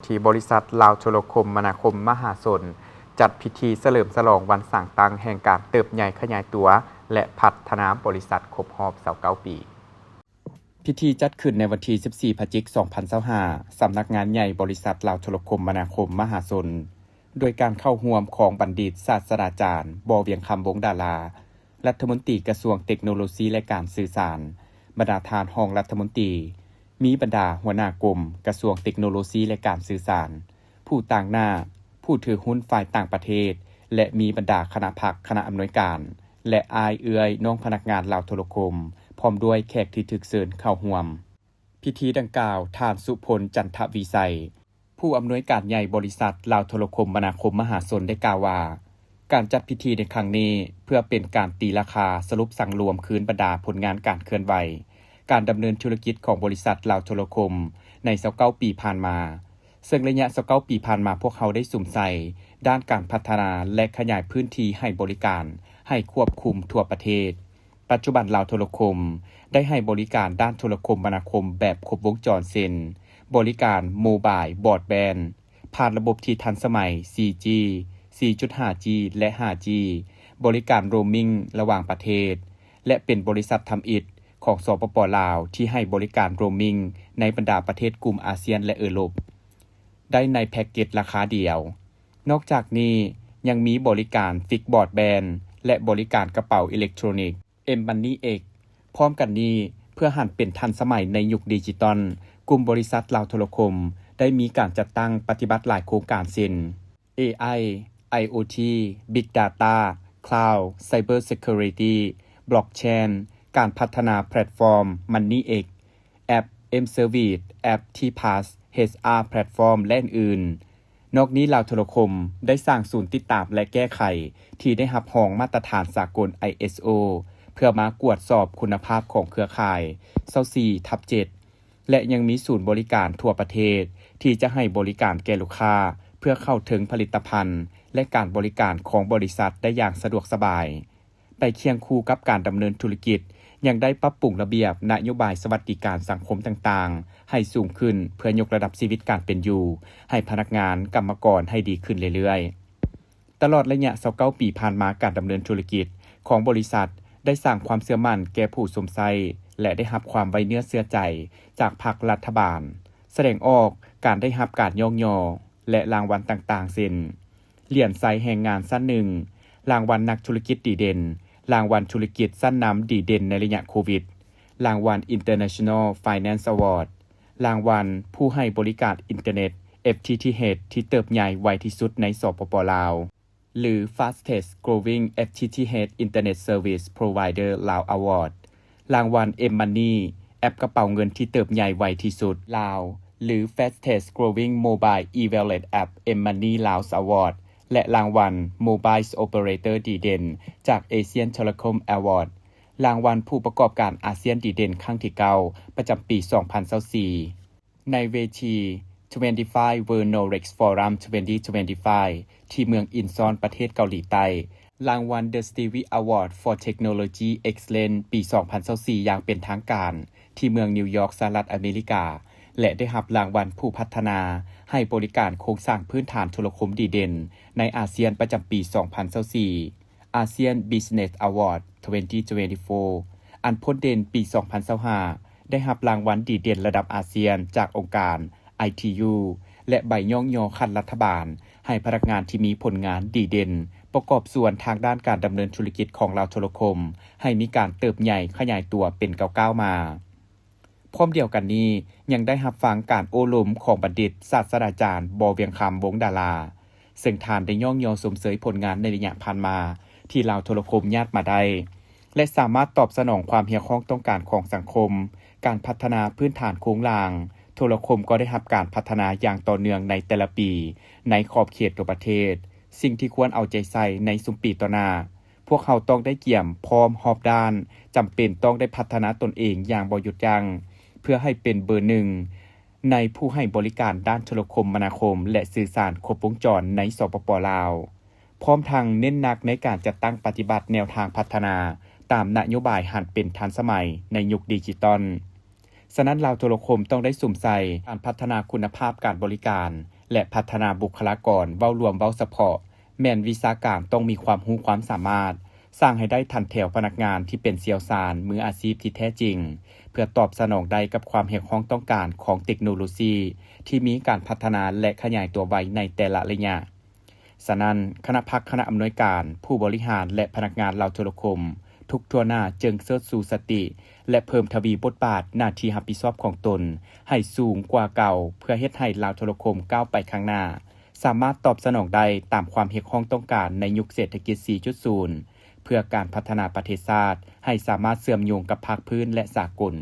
ທີ່ບໍລິສັດລາວໂທລະຄົມມະນາຄົມມະຫາຊົນ ຈັດພິທີສະເຫຼີມສະຫຼອງວັນສ້າງຕັ້ງແຫ່ງການເຕີບໃຫຍ່ຂະຫຍາຍຕົວ ແລະ ພັດທະນາບໍລິສັດຄົບຮອບຊາວເກົ້າປີ. ພິທີຈັດຂຶ້ນໃນວັນທີສິບສີ່ ພະຈິກ ສອງພັນຊາວຫ້າ ສຳນັກງານໃຫຍ່ບໍລິສັດລາວໂທລະຄົມມະນາຄົມມະຫາຊົນ ໂດຍການເຂົ້າຮ່ວມຂອງບັນດິດສາດສະດາຈານ ບໍ່ວຽງຄຳ ວົງດາລາ ລັດຖະມົນຕີກະຊວງເຕັກໂນໂລຊີ ແລະ ການສື່ສານ, ບັນດາທ່ານຮອງລັດຖະມົນຕີ, ມີບັນດາຫົວໜ້າກົມກະຊວງເຕັກໂນໂລຊີ ແລະ ການສື່ສານ, ຜູ້ຕາງໜ້າ, ຜູ້ຖືຮຸ້ນຝ່າຍຕ່າງປະເທດ ແລະ ມີບັນດາຄະນະພັກ, ຄະນະອຳນວຍການ ແລະ ອ້າຍເອື້ອຍນ້ອງພະນັກງານລາວໂທລະຄົມ ພ້ອມດ້ວຍແຂກທີ່ຖືກເຊີນເຂົ້າຮ່ວມ. ພິທີດັ່ງກ່າວ, ທ່ານ ສຸພົນ ຈັນທະວິໄສ, ຜູ້ອຳນວຍການໃຫຍ່ບໍລິສັດລາວໂທລະຄົມມະນາຄົມມະຫາຊົນ ໄດ້ກ່າວວ່າ, ການຈັດພິທີໃນຄັ້ງນີ້ ເພື່ອເປັນການຕີລາຄາສະຫຼຸບສັງລວມຄືນບັນດາຜົນງານການເຄື່ອນໄຫວ ການດຳເນີນທຸລະກິດຂອງບໍລິສັດລາວໂທລະຄົມໃນຊາວເກົ້າປີຜ່ານມາ, ເຊິ່ງໄລຍະຊາວເກົ້າປີຜ່ານມາ ພວກເຮົາໄດ້ສຸມໃສ່ດ້ານການພັດທະນາ ແລະ ຂະຫຍາຍພື້ນທີ່ໃຫ້ບໍລິການໃຫ້ຄວບຄຸມທົ່ວປະເທດ. ປັດຈຸບັນລາວໂທລະຄົມໄດ້ໃຫ້ບໍລິການດ້ານໂທລະຄົມມະນາຄົມແບບຄົບວົງຈອນ ເຊັ່ນ ບໍລິການໂມບາຍບຣອດແບນ ຜ່ານລະບົບທີ່ທັນສະໄໝ ສີ່ຈີ ສີ່ຈຸດຫ້າຈີ ແລະ ຫ້າຈີ, ບໍລິການໂຣມມິງລະຫວ່າງປະເທດ ແລະ ເປັນບໍລິສັດທຳອິດຂອງ ສປປ ລາວ ທີ່ໃຫ້ບໍລິການໂຣມມິງໃນບັນດາປະເທດກຸ່ມອາຊຽນ ແລະ ເອີຣົບ ໄດ້ໃນແພັກເກັດລາຄາດຽວ. ນອກຈາກນີ້ຍັງມີບໍລິການຟິກບຣອດແບນ ແລະ ບໍລິການກະເປົາອີເລັກໂທຣນິກ M-Money X. ພ້ອມກັນນີ້, ເພື່ອຫັນເປັນທັນສະໄໝໃນຍຸກດິຈິຕອນ, ກຸ່ມບໍລິສັດລາວໂທລະຄົມໄດ້ມີການຈັດຕັ້ງປະຕິບັດຫຼາຍໂຄງການ ເຊັ່ນ ເອໄອ, ໄອໂອທີ, Big Data, Cloud, Cyber Security, Blockchain, ການພັດທະນາແພລດຟອມ Money X, ແອັບ M-Service, ແອັບ T-Pass, ເອດອາ Platform ແລະ ອື່ນໆ. ນອກນີ້ລາວໂທລະຄົມໄດ້ສ້າງສູນຕິດຕາມ ແລະ ແກ້ໄຂທີ່ໄດ້ຮັບຮອງມາດຕະຖານສາກົນ ໄອເອສໂອ ເພື່ອມາກວດສອບຄຸນນະພາບຂອງເຄືອຂ່າຍ ຊາວສີ່ທັບເຈັດ ແລະ ຍັງມີສູນບໍລິການທົ່ວປະເທດທີ່ຈະໃຫ້ບໍລິການແກ່ລູກຄ້າ ເພື່ອເຂົ້າເຖິງຜະລິດຕະພັນ ແລະ ການບໍລິການຂອງບໍລິສັດໄດ້ຢ່າງສະດວກສະບາຍ. ໄປຄຽງຄູ່ກັບການດຳເນີນທຸລະກິດ, ຍັງໄດ້ປັບປຸງລະບຽບນະໂຍບາຍສະຫວັດດີການສັງຄົມຕ່າງໆໃຫ້ສູງຂຶ້ນ ເພື່ອຍົກລະດັບຊີວິດການເປັນຢູ່ໃຫ້ພະນັກງານ, ກຳມະກອນໃຫ້ດີຂຶ້ນເລື້ອຍໆ. ຕະຫຼອດໄລຍະຊາວເກົ້າປີຜ່ານມາ, ການດຳເນີນທຸລະກິດຂອງບໍລິສັດໄດ້ສ້າງຄວາມເຊື່ອໝັ້ນແກ່ຜູ້ຊົມໃຊ້ ແລະ ໄດ້ຮັບຄວາມໄວ້ເນື້ອເຊື່ອໃຈຈາກພາກລັດຖະບານ, ສະແດງອອກການໄດ້ຮັບການຍ້ອງຍໍ ແລະ ລາງວັນຕ່າງໆ ເຊັ່ນ ຫຼຽນໄຊແຮງງານຊັ້ນໜຶ່ງ, ລາງວັນນັກທຸລະກິດດີເດັ່ນ, ລາງວັນທຸລະກິດຊັ້ນນຳດີເດັ່ນໃນໄລຍະໂຄວິດ, ລາງວັນ International Finance Award, ລາງວັນຜູ້ໃຫ້ບໍລິການອິນເຕີເນັດ ເອັຟທີທີເອັດ ທີ່ເຕີບໃຫຍ່ໄວທີ່ສຸດໃນ ສປປ ລາວ ຫຼື Fastest Growing ເອັຟທີທີເອັດ Internet Service Provider Laos Award, ລາງວັນ M-Money ແອັບກະເປົາເງິນທີ່ເຕີບໃຫຍ່ໄວທີ່ສຸດລາວ ຫຼື Fastest Growing Mobile E-Wallet App M-Money Laos Award ແລະ ລາງວັນ Mobile Operator ດີເດັ່ນຈາກ Asian Telecom Award, ລາງວັນຜູ້ປະກອບການອາຊຽນດີເດັ່ນຄັ້ງທີເກົ້າ ປະຈຳປີສອງພັນຊາວສີ່ ໃນເວທີ Twenty-five World Knowledge Forum twenty twenty-five ທີ່ເມືອງອິນຊອນ ປະເທດເກົາຫຼີໃຕ້, ລາງວັນ The Stevie Award for Technology Excellence ປີສອງພັນຊາວສີ່ ຢ່າງເປັນທາງການ ທີ່ເມືອງນິວຢອກ ສະຫະລັດອາເມລິກາ ແລະ ໄດ້ຮັບລາງວັນຜູ້ພັດທະນາໃຫ້ບໍລິການໂຄງສ້າງພື້ນຖານໂທລະຄົມດີເດັ່ນໃນອາຊຽນປະຈຳປີສອງພັນຊາວສີ່ ASEAN Business Award twenty twenty-four ອັນພົ້ນເດັ່ນປີສອງພັນຊາວຫ້າ ໄດ້ຮັບລາງວັນດີເດັ່ນລະດັບອາຊຽນຈາກອົງການ ໄອທີຢູ ແລະ ໃບຍ້ອງຍໍຂັ້ນລັດຖະບານ ໃຫ້ພະນັກງານທີ່ມີຜົນງານດີເດັ່ນ ປະກອບສ່ວນທາງດ້ານການດຳເນີນທຸລະກິດຂອງລາວໂທລະຄົມ ໃຫ້ມີການເຕີບໃຫຍ່ຂະຫຍາຍຕົວເປັນກ້າວໆມາ. ພ້ອມດຽວກັນນີ້ ຍັງໄດ້ຮັບຟັງການໂອ້ລົມຂອງບັນດິດສາດສະດາຈານ ບໍ່ວຽງຄຳ ວົງດາລາ ເຊິ່ງທ່ານໄດ້ຍ້ອງຍໍຊົມເຊີຍຜົນງານໃນໄລຍະຜ່ານມາທີ່ລາວໂທລະຄົມຍາດມາໄດ້ ແລະ ສາມາດຕອບສະໜອງຄວາມຮຽກຮ້ອງຕ້ອງການຂອງສັງຄົມ, ການພັດທະນາພື້ນຖານໂຄງລ່າງໂທລະຄົມກໍໄດ້ຮັບການພັດທະນາຢ່າງຕໍ່ເນື່ອງໃນແຕ່ລະປີໃນຂອບເຂດທົ່ວປະເທດ. ສິ່ງທີ່ຄວນເອົາໃຈໃສ່ໃນຊຸມປີຕໍ່ໜ້າ, ພວກເຮົາຕ້ອງໄດ້ກຽມພ້ອມຮອບດ້ານ, ຈຳເປັນຕ້ອງໄດ້ພັດທະນາຕົນເອງຢ່າງບໍ່ຢຸດຢັ້ງ ເພື່ອໃຫ້ເປັນເບີໜຶ່ງ ໃນຜູ້ໃຫ້ບໍລິການດ້ານໂທລະຄົມມະນາຄົມ ແລະ ສື່ສານຄົບວົງຈອນໃນ ສປປ ລາວ, ພ້ອມທັງເນັ້ນໜັກໃນການຈັດຕັ້ງປະຕິບັດແນວທາງພັດທະນາຕາມນະໂຍບາຍຫັນເປັນທັນສະໄໝໃນຍຸກດິຈິຕອນ. ສະນັ້ນ ລາວໂທລະຄົມຕ້ອງໄດ້ສຸມໃສ່ການພັດທະນາຄຸນນະພາບການບໍລິການ ແລະ ພັດທະນາບຸກຄະລາກອນ ເວົ້າລວມເວົ້າສະເພາະ ແມ່ນວິຊາການຕ້ອງມີຄວາມຮູ້ຄວາມສາມາດ, ສ້າງໃຫ້ໄດ້ຖັນແຖວພະນັກງານທີ່ເປັນຊ່ຽວຊານ ມືອາຊີບທີ່ແທ້ຈິງ ເພື່ອຕອບສະໜອງໄດ້ກັບຄວາມຮຽກຮ້ອງຕ້ອງການຂອງເຕັກໂນໂລຊີທີ່ມີການພັດທະນາ ແລະ ຂະຫຍາຍຕົວໄວໃນແຕ່ລະໄລຍະ. ສະນັ້ນ, ຄະນະພັກຄະນະອຳນວຍການ, ຜູ້ບໍລິຫານ ແລະ ພະນັກງານລາວໂທລະຄົມ ທຸກທົ່ວໜ້າຈຶ່ງເຊີດຊູສະຕິ ແລະ ເພີ່ມທະວີບົດບາດໜ້າທີ່ຮັບຜິດຊອບຂອງຕົນໃຫ້ສູງກວ່າເກົ່າ ເພື່ອເຮັດໃຫ້ລາວໂທລະຄົມກ້າວໄປຂ້າງໜ້າ, ສາມາດຕອບສະໜອງໄດ້ຕາມຄວາມຮຽກຮ້ອງຕ້ອງການໃນຍຸກເສດຖະກິດ ສີ່ຈຸດສູນ ເພື່ອການພັດທະນາປະເທດຊາດໃຫ້ສາມາດເຊື່ອມໂຍງກັບພາກພື້ນ ແລະ ສາກົນ.